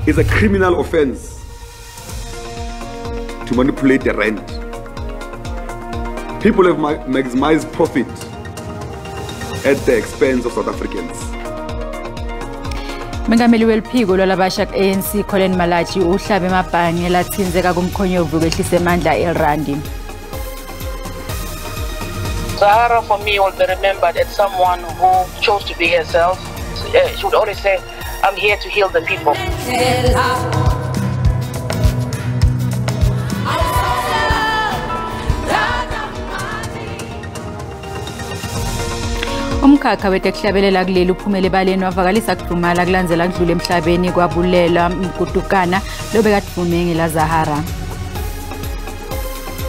It's a criminal offense to manipulate the rand. People have maximized profit at the expense of South Africans. Mengameli weliphiko lwalabasha ku-ANC Collen Malatji uhlabe emabhange latsintseka kumkhonyovu kwehlisa emandla erandi. Zahara for me will be remembered as someone who chose to be herself. She would always say, I'm here to heal the people. Umkhakha wetekuhlabelela kuleli uphumele ebaleni wavakalisa kudumala kulandzela kudlula emhlabeni kwabulela Mkutukana lobekadvume ngelaZahara.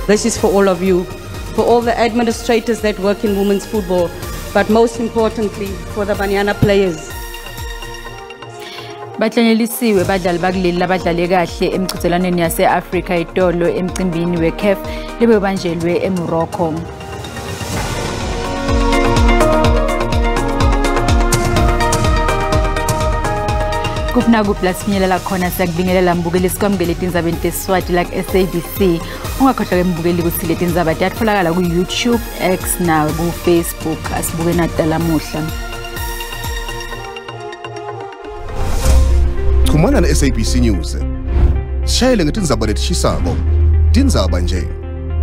This is for all of you, for all the administrators that work in women's football, but most importantly for the Banyana players. Baklanyelisiwe badlali bakuleli labadlale kahle emchudzelwaneni yase-Afrika itolo emcimbini we-CAF lebebanjelwe eMorocco. Kuphi nakuphi la sifinyelela khona siyakubingelela mbukeli sikwamukele etindzabeni teSiswati la ku-SABC. Ungakhohlwa ke mbukeli kutsi letindzaba tiyatfolakala ku-YouTube, X na ku-Facebook. Asibuke natalamuhla. Chumana ne-SABC News. Sishayele ngetindzaba letishisako. Tindzaba nje.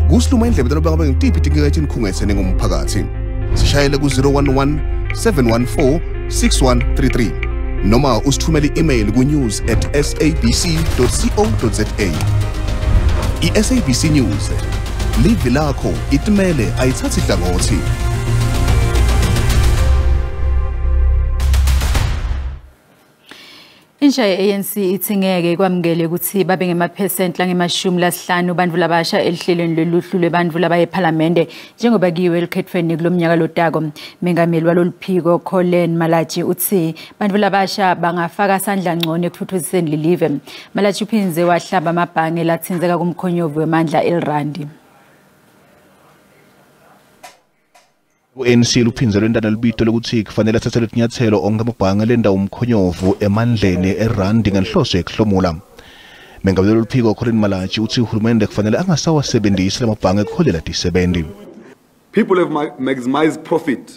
Kusiluma indlebe taloba ngabe ngitiphi tinkinga etinikhungetse ningumphakathi. Sishayele ku-011 714 6133 noma usithumele i-email ku-news@sabc.co.za. I-SABC News. Livi lakho itimele ayithathi hlangothi. Insha ye-ANC ithi ngeke kwamukele ukuthi babe ngemaphesenti langema-50 bantfu labasha elihlelweni lweluhlu lwebantfu labaye ephalamende njengoba kiwe elukhethweni kulomnyaka lotako. Mengameli waloluphiko Collen Malatji utsi bantfu labasha bangafaka sandla ngcono ekutfutfukiseni lelive. Malatji uphindze wahlaba amabhange latsintseka kumkhonyovu wemandla elirandi. U-ANC luphinze lwentana lubito lokuthi kufanele athathe tinyatselo onke amabhange lenda umkhonyovu emandleni erandi ngenhloso yekuhlomula. Mengameli woluphiko Collen Malatji uthi uhulumende kufanele angasawasebenzisi lamabhange ekuholela tisebenti. People have maximized profit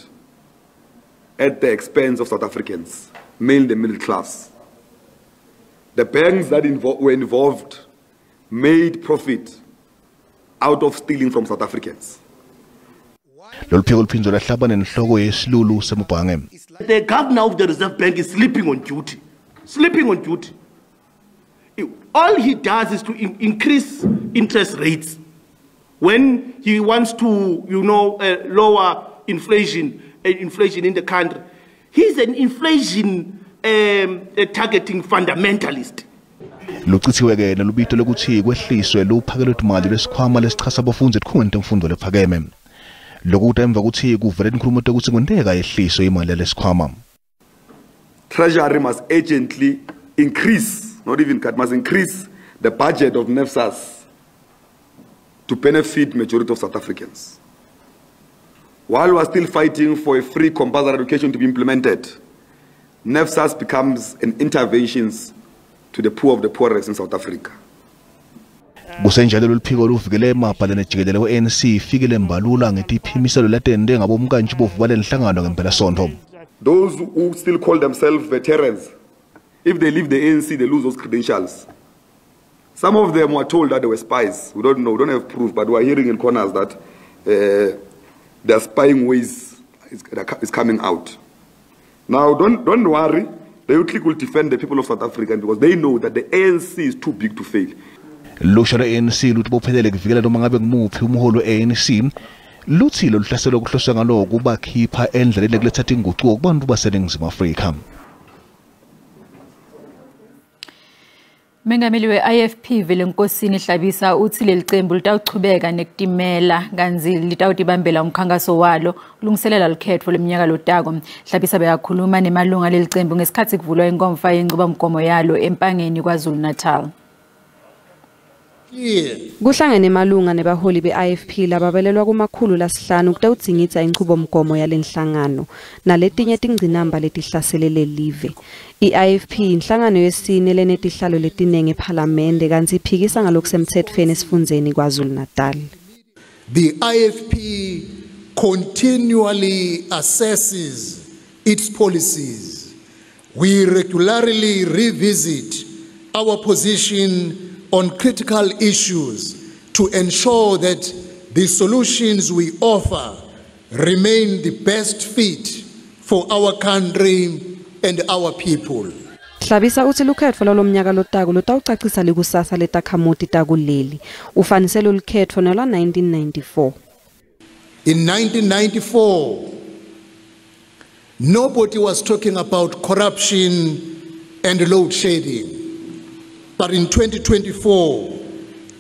at the expense of South Africans, mainly the middle class. The banks that were involved made profit out of stealing from South Africans. Lolu phiko luphinze lwahlaba nenhloko yesilulu semabhange. The governor of the Reserve Bank is sleeping on duty. Sleeping on duty. All he does is to increase interest rates when he wants to, lower inflation in the country. He's an inflation targeting fundamentalist. Luchithiwe ke nalubito lokuthi kwehliswe luphakelo lwetimali lwesikhwama lesichasa abafundzi etikhungweni temfundvo lephakeme. Lokuthi emva kutsi kuvele inkhulumo tekutsi kwenteka yehliswe imali yalesikhwama. Treasury must urgently increase, not even cut, must increase the budget of NSFAS to benefit majority of South Africans. While we are still fighting for a free compulsory education to be implemented, NSFAS becomes an intervention to the poor of the poorest in South Africa. Kusenjalo loluphiko luvikele emabhalane jikelele we-ANC fikile mbalula ngetiphimiselo latende ngabomkantshi bovu balenhlangano ngempela. Those who still call themselves veterans, if they leave the ANC, they lose those credentials. Some of them were told that they were spies. We don't know, we don't have proof, but we are hearing in corners that their spying ways is coming out. Now, don't worry, the youth league will defend the people of South Africa because they know that the ANC is too big to fail. Lusha lwe-ANC lutibophelele kuvikela noma ngabe ngumuphi umholi we-ANC luthi loluhlaselo kuhloswe ngalo kubakhipha endleleni ekuletha tingucuko kubantu baseNingizimu Afrika. Mengameli we-IFP Velenkosini Hlabisa uthi leli cembu litawuchubeka nekutimela kantsi litawutibambela umkhankaso walo kulungiselela lukhetfo leminyaka lotako. Hlabisa bekakhuluma nemalunga leli cembu ngesikhatsi kuvulwa inkomfa yenchubomgomo yalo eMpangeni KwaZulu-Natal. Kuhlangene malunga nebaholi be-IFP lababelelwa kuma-500 kutawudzingidza inchubomgomo yalenhlangano naletinye tingcinamba letihlasele lelive. I-IFP inhlangano yesine lenetihlalo letinengi ephalamende kantsi iphikisa ngalokusemtsetfweni esifundzeni KwaZulu-Natal. The IFP continually assesses its policies. We regularly revisit our position on critical issues to ensure that the solutions we offer remain the best fit for our country and our people. Hlabisa utsi lukhetfo lwalomnyaka lotako lutawucacisa likusasa letakhamuti takuleli. Ufanise lolukhetfo nolwa 1994. In 1994, nobody was talking about corruption and load shedding. But in 2024,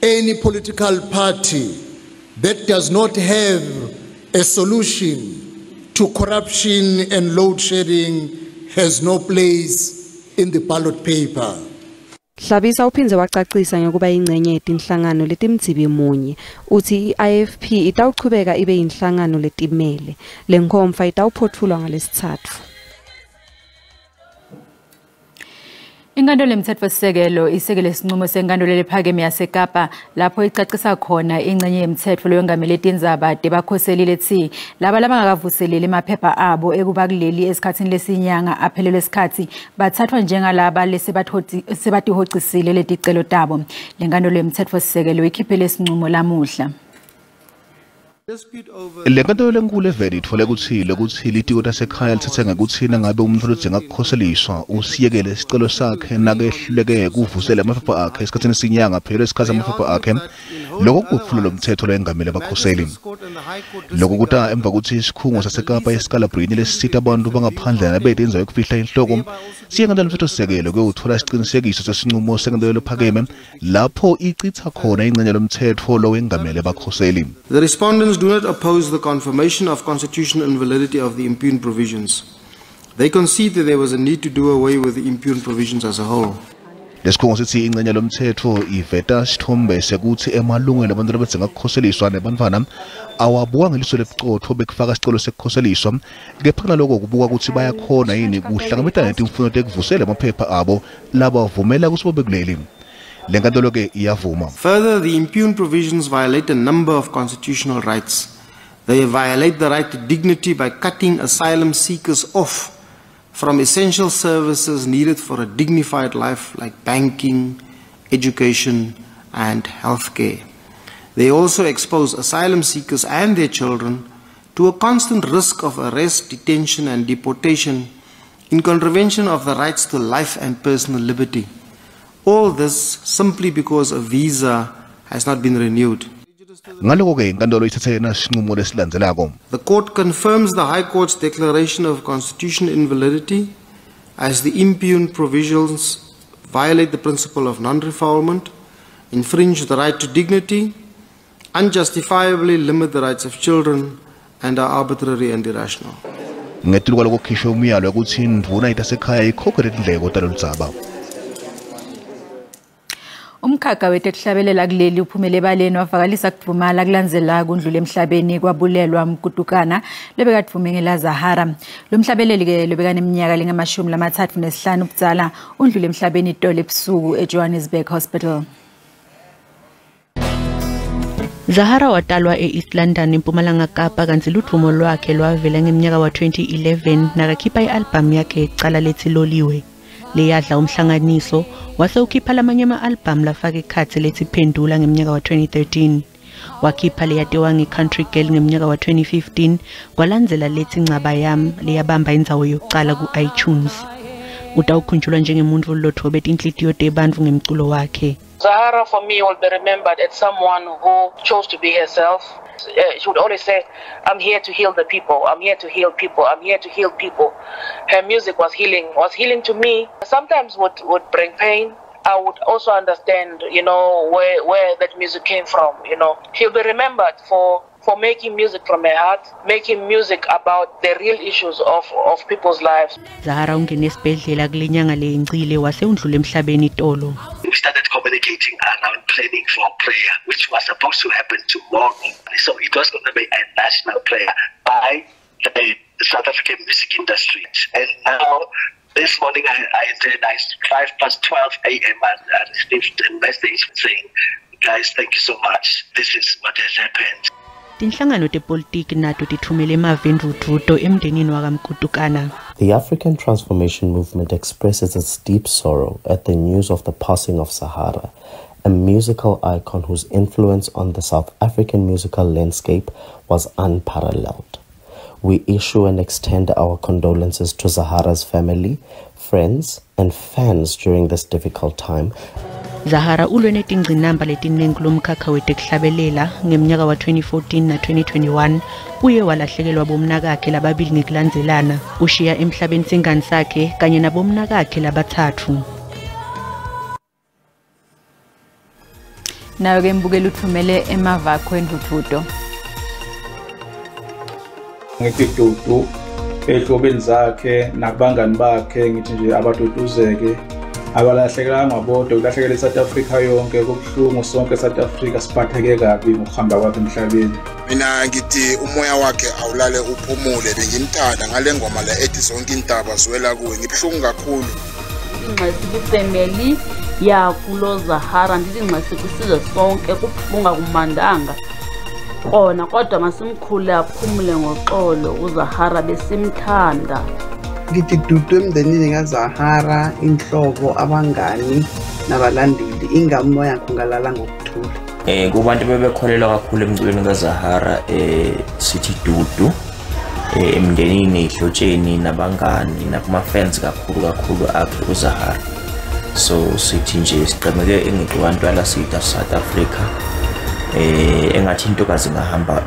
any political party that does not have a solution to corruption and load shedding has no place in the ballot paper. Hlabisa uphindze wacacisa ngekuba ingcenye yetinhlangano letimdzibi munye. Uthi i-IFP itawuchubeka ibe yinhlangano letimele. Lenkhomfa itawuphotfulwa ngalesitsatfu. Inkantolo yemtsetfosisekelo isekele sinqumo senkantolo lephakeme yaseKapa lapho icacisa khona ingcenye yemtsetfo loyengamele tindzaba tebakhoseli letsi laba labangakavuseleli emaphepha abo ekuba kuleli esikhatsini lesinyanga aphelelwe isikhatsi bathathwa njengalaba lesebatihocisile leticelo tabo. Lenkantolo yemtsetfosisekelo ikhiphele sinqumo lamuhla. Le nkantolo lenkulu evele itfole kutsi litiko tasekhaya litsetsa ngekutsi nangabe umuntfu lodzinga kukhoseliswa usiyekele sicelo sakhe nakehluleke kuvusela amaphepha akhe esikhatsini esinyanga aphelelwe isikhatsi amaphepha akhe, loko kuphula lomtsetfo loyengamele abakhoseli. Loko kuta emva kutsi isikhungo saseKapa eScalabrini lesisita abantu bangaphandle nabete indzawo yekufihla inhloko siye enkantolo yemtsetfosisekelo kuyewutfola sicinisekiso sesinqumo senkantolo lephakeme lapho icitsa khona ingcenye lomtsetfo lowengamele abakhoseli. The respondents do not oppose the confirmation of constitutional invalidity of the impugned provisions. They concede that there was a need to do away with the impugned provisions as a whole. Lesikhungo sitsi ingcenye lomtsetfo iveta sithombe sekutsi emalungelo abantu labadzinga kukhoseliswa nebantfwana awabuka ngeliso lebucotfo bekufaka sicelo sekukhoseliswa, kepha kunaloko kubuka kutsi bayakhona yini kuhlangabetana netimfuno tekuvusela emaphepha abo labavumela kutsi babe kuleli. Lenkantolo ke iyavuma. Further, the impugned provisions violate a number of constitutional rights. They violate the right to dignity by cutting asylum seekers off from essential services needed for a dignified life like banking, education, and healthcare. They also expose asylum seekers and their children to a constant risk of arrest, detention, and deportation in contravention of the rights to life and personal liberty. All this simply because a visa has not been renewed. Ngaloko-ke inkantolo ithathe yena sinqumo lesilandzelako. The court confirms the High Court's declaration of constitutional invalidity as the impugned provisions violate the principle of non-refoulement, infringe the right to dignity, unjustifiably limit the rights of children, and are arbitrary and irrational. Ngetulu kwaloko kukhishwe umyalo wekutsi indvuna itasekhaya ikhokhele tindleko taloludzaba. Umkhakha wetekuhlabelela kuleli uphumele ebaleni wavakalisa kudvumala kulandzela kundlula emhlabeni kwabulelwa Mkutukana lobekadvume ngeLaZahara. Lo mhlabeleli-ke lobekaneminyaka lengama-35 ubudzala undlule emhlabeni itolo ebusuku eJohannesburg Hospital. Zahara watalwa e-East London eMpumalanga Kapa kantsi ludvumo lwakhe lwavela ngeminyaka wa-2011 nakakhipha i-albhamu yakhe yekucala letsi Loliwe. Leyadla umhlanganiso wase ukhipha lamanye ama-albhamu lafaka ekhatsi letsi Phendula ngeminyaka wa-2013. Wakhipha leyatiwa nge-Country Girl ngeminyaka wa-2015 kwalandzela letsi Ncaba Yami leyabamba indzawo yokucala ku-iTunes. Utawukhunjulwa njengemuntfu lotfobe tinhlitiyo tebantfu ngemculo wakhe. Zahara for me will be remembered as someone who chose to be herself. She would always say, I'm here to heal the people, I'm here to heal people, I'm here to heal people. Her music was healing to me. Sometimes would bring pain. I would also understand, you know, where that music came from, you know. She'll be remembered for for making music from her heart, making music about the real issues of people's lives. Zahara ungene esibhedlela kulenyanga leyengcile wase undlula emhlabeni itolo. We started communicating around planning for prayer, which was supposed to happen tomorrow. So it was going to be a national prayer by the South African music industry. And now, this morning, I realized 12:05 a.m. I received a message saying, guys, thank you so much. This is what has happened. Tinhlangano tepolitiki nato tithumele emavi endvudvuto emndenini wakaMkutukana. The African Transformation Movement expresses its deep sorrow at the news of the passing of Zahara, a musical icon whose influence on the South African musical landscape was unparalleled. We issue and extend our condolences to Zahara's family, friends, and fans during this difficult time. Zahara ulwe netingcinamba letiningi kulomkhakha wetekuhlabelela ngemnyaka wa-2014 na-2021 uye walahlekelwa bomnakakhe lababili ngekulandzelana ushiya emhlabeni singani sakhe kanye nabomnakakhe labathathu. Nayo ke mbukeli uthumele emavakho endvudvuto. Ngithi dudu ehlobeni zakhe nabangani bakhe, ngithi nje abaduduzeke, abalahlekelanga bodwa, kulahlekele iSouth Africa yonke. Kubuhlungu, sonke South Africa siphatheke kabi ngokuhamba kwakhe emhlabeni. Mina ngithi umoya wakhe awulale uphumule. Bengimthanda ngale ngoma la ethi zonke intaba ziwela kuwe. Ngibuhlungu kakhulu. Ingxesi kwifemeli yakulo Zahara, ndithi ingxesi kwisizwe sonke. Kubuhlungu, akumandanga kona, kodwa masimkhule aphumule ngoxolo uZahara, besimthanda. Ngithi dudu emndenini kaZahara, inhlobo, abangani nabalandeli, ingamoya yakho ungalala ngokuthula. Kubantu bebekholelwa kakhulu emculweni kaZahara, sithi dudu emndenini, ehlotsheni, nabangani, nakuma-fans kakhulu kakhulu akhe uZahara. So sithi nje siqemeke engiqwantwala sitha South Africa, engathi intokazi ingahamba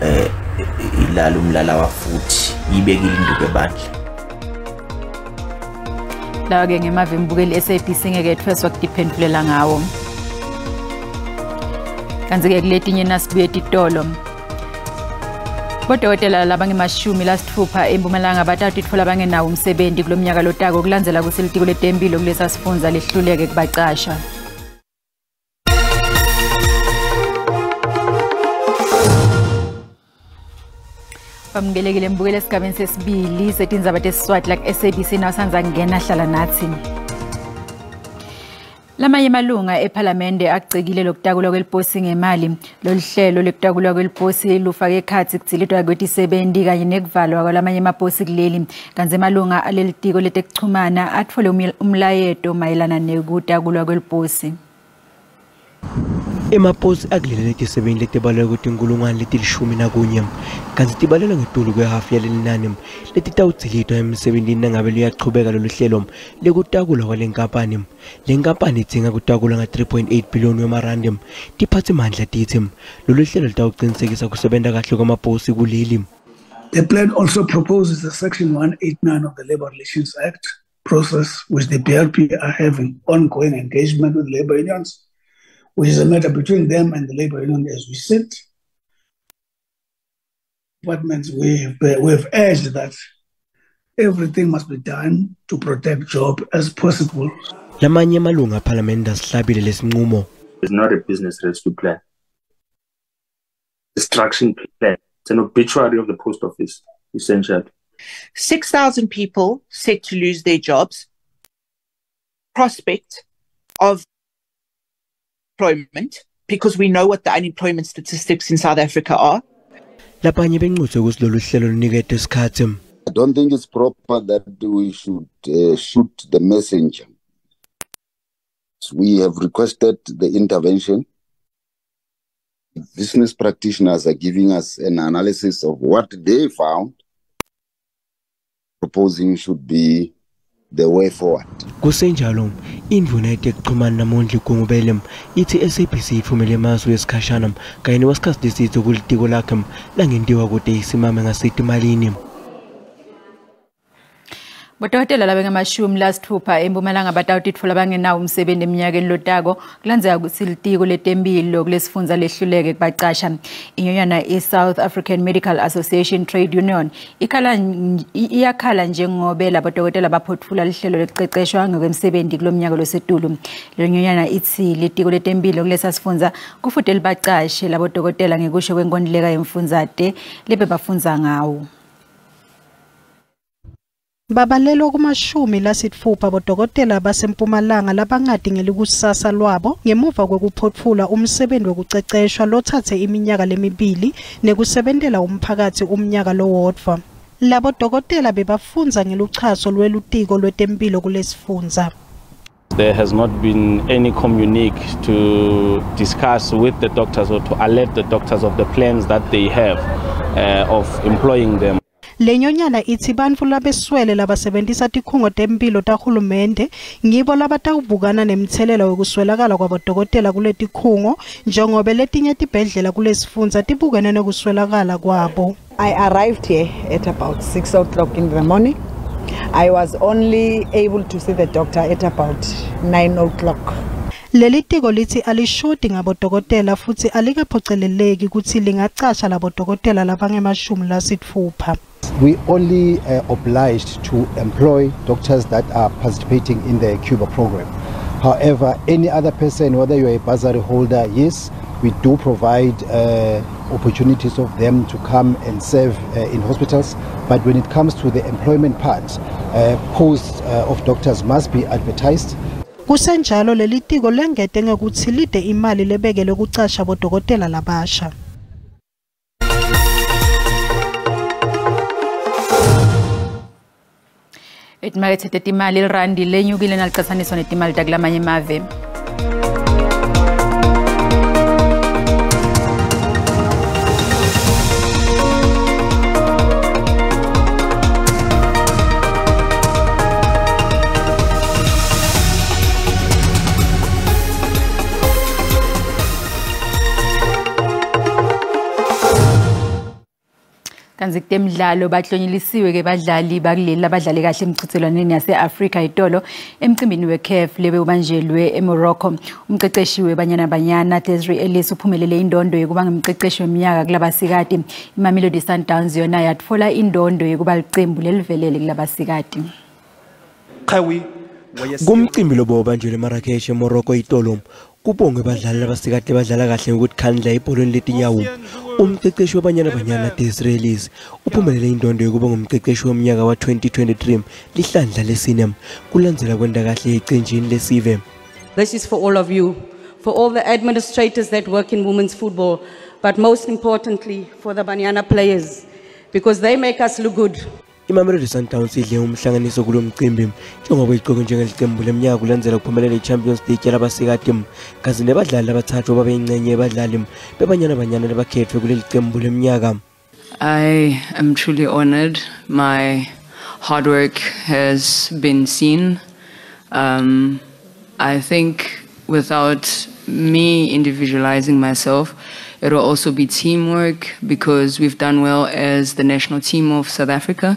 ilala umlala wafuthi ibekile induku ebandla. Lawa-ke ngemavi mbukeli SABC ngeke ethweswa kutiphendvulela ngawo. Kanti-ke kuletinye nasibuye titolo. Bodokotela labangemashumi lasitfupha eMpumalanga batatitfola bangenawo umsebenzi kulomnyaka lotako kulandzela kutsi litiko letemphilo kulesa sifundza lehluleke kubacasha. Bamukelekile mbukeli esigabeni sesibili setindzaba tesiswati la ku-SABC nawusandza kungena hlala nathi. Lamanye amalunga ephalamende agcekile lokutakulwa kweliposi ngemali. Lolu hlelo lekutakulwa kweliposi lufake ekhatsi kudzilitwa kwetisebenti kanye nekuvalwa kwalamanye amaposi kuleli. Kantsi emalunga aleli tiko letekuchumana atfole umlayeto mayelana nekutakulwa kweliposi. Emaposi akuleli letisebenti letibalelwa kutinkulungwane leti-11 kantsi tibalelwa ngetulu kwehafu yalelinani letitawudzilitwa emsebentini nangabe luyachubeka lolu hlelo lekutakulwa kwale nkampani. Le nkampani idzinga kutakulwa nga-3.8 billion wemarandi. Tiphatsimandla titsi lolu hlelo litawucinisekisa kusebenta kahle kwamaposi kuleli. The plan also proposes the Section 189 of the Labour Relations Act process, which the BRP are having ongoing engagement with labor unions, which is a matter between them and the labor union as we sit. Departments, we have urged that everything must be done to protect job as possible. Lamanye amalunga ephalamende asihlabile lesinqumo. It's not a business rescue plan. Destruction plan. It's an obituary of the post office, essentially. 6,000 people set to lose their jobs. Prospect of employment, because we know what the unemployment statistics in South Africa are. Labanye benxuswe ukuthi lolu hlelo luniketwe isikhathi. I don't think it's proper that we should shoot the messenger. So we have requested the intervention. Business practitioners are giving us an analysis of what they found, proposing should be the way forward. Kusenjalo, indvuna yetekuchumana naMondli Gungubele ithi SABC ithumele emasu esikhashana kanye newasikhatsi lesitsi kulitiko lakhe langentiwa kute isimame ngasetimalini. Bodokotela labengamashumi lasitfupha eMpumalanga batawutitfola bangenawo umsebenti eminyakeni lotako kulandzela kutsi litiko letemphilo kulesifundza lehluleke kubacasha. Inyonyana i-South African Medical Association Trade Union ikhala iyakhala njengobe labodokotela baphotfula lihlelo lekuceceshwa ngekwemsebenti kulomnyaka losetulu. Le nyonyana itsi litiko letemphilo kulesa sifundza kufute libacashe labodokotela ngekusho kwenkontileka yemfundzate lebebafundza ngawo. Babalelwa kumashumi lasitfupha bodokotela baseMpumalanga labangati ngelikusasa lwabo ngemuva kwekuphotfula umsebenti wekuceceshwa lotsatse iminyaka lemibili nekusebentela umphakatsi umnyaka lowodvwa. Labo dokotela bebafundza ngeluchaso lwelutiko lwetempilo kulesifundza. There has not been any communique to discuss with the doctors or to alert the doctors of the plans that they have of employing them. Lenyonyana itsi bantfu labeswele labasebentisa tikhungo temphilo tahulumende ngibo labatawubukana nemtselela wekuswelakala kwabodokotela kuletikhungo njengobe letinye tibhedlela kulesifundza tibukene nekuswelakala kwabo. I arrived here at about 6 o'clock in the morning. I was only able to see the doctor at about 9 o'clock. Leli tiko litsi alishodi ngabodokotela futsi alikaphoceleleki kutsi lingacasha labodokotela labangemashumi lasitfupha. We only obliged to employ doctors that are participating in the Cuba program. However, any other person, whether you're a bursary holder, yes, we do provide opportunities of them to come and serve in hospitals. But when it comes to the employment part, posts of doctors must be advertised. Kusenjalo leli tiko lengete ngekutsi lite imali lebekelwe kucasha bodokotela labasha. Etimakethe tetimali, irandi lenyukile nalicatsaniswa netimali takulamanye emave. Kanti kutemidlalo, bahlonyelisiwe-ke badlali bakuleli labadlale kahle emchudzelwaneni yase-Afrika itolo emcimbini we-CAF lebe ubanjelwe eMorocco. Umceceshi weBanyana Banyana Desiree Ellis uphumelele indondo yokuba ngumceceshi weminyaka kulabasikati. IMamelodi Sundowns yona yatfola indondo yokuba licembu lelivelele kulabasikati. Kumcimbi lobo obanjelwe eMarrakesh eMorocco itolo, kubongwe badlali labasikati badlala kahle ngokukhandla ebholweni letinyawo. Umqeqeshi weBanyana Banyana Desiree Ellis uphumelele indondo yokuba ngumqeqeshi womnyaka wa-2023 lihlandla lesine kulandzela kwenta kahle ecenjini lesive. This is for all of you, for all the administrators that work in women's football, but most importantly for the Banyana players, because they make us look good. IMamelodi Sundowns idle umhlanganiso kulo mcimbi njengoba iqokwe njengelicembu leminyaka kulandzela kuphumelela i-Champions League yalabasikati, kazi nebadlali abathathu babeyingcenye yebadlali beBanyana Banyana labakhethwe kuleli cembu leminyaka. I am truly honored. My hard work has been seen. I think without me individualizing myself, it will also be teamwork because we've done well as the national team of South Africa.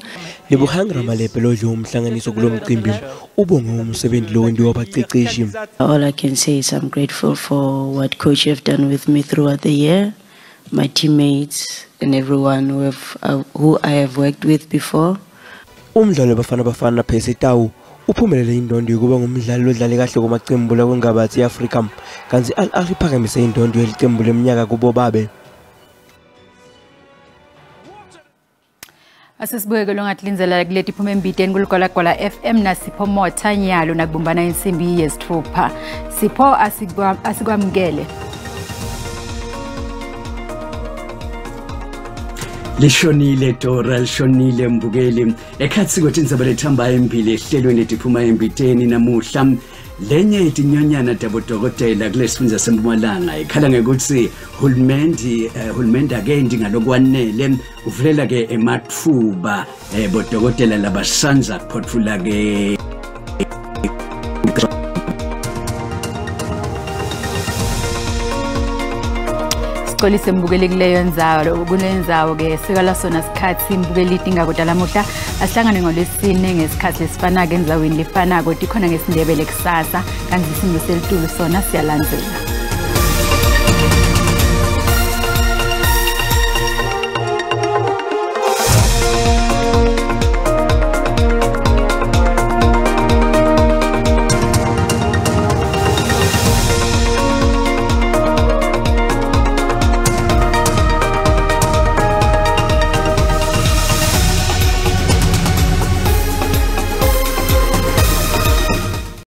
Lebohang Ramalepe lodle umhlanganiso kulo mcimbi ubonge umsebenzi lowentiwa baceceshi. All I can say is I'm grateful for what coach have done with me throughout the year, my teammates and everyone who I have worked with before. Umdlalo weBafana Bafana Percy Tau uphumelele indondo yokuba ngumdlali lodlale kahle kumacembu lakwingabathi ye-Afrika, kanti Al Ahly iphakamise indondo yelicembu leminyaka kubo babe. Asesibuke longathi kuleti phuma embiteni kuligolagolwa FM naSipho Motha nyalo nakubumbana insimbi yesithupha. Sipho, asikwamukele. Lishonile Dora, lishonile mbukeli. Ekhathi kwetindzaba lethamba embili ehlelweni letiphuma embiteni namuhla, lenye itinyonyana tabodokotela kulesifundza seMpumalanga ikhala ngekuthi hulumende akendi ngalokwanele uvulela ke ematfuba bodokotela labasandza kuphotfula ke. Sicolise mbukeli kuleyo ndzawo, kuleyo ndzawo ke sikala sona sikhatsi mbukeli tingako talamuhla. Asihlangane ngolwesine ngesikhathi lesifanako endzaweni lefanako, tikhona ngesiNdebele kusasa, kanti isimo selitulu sona siyalandzela.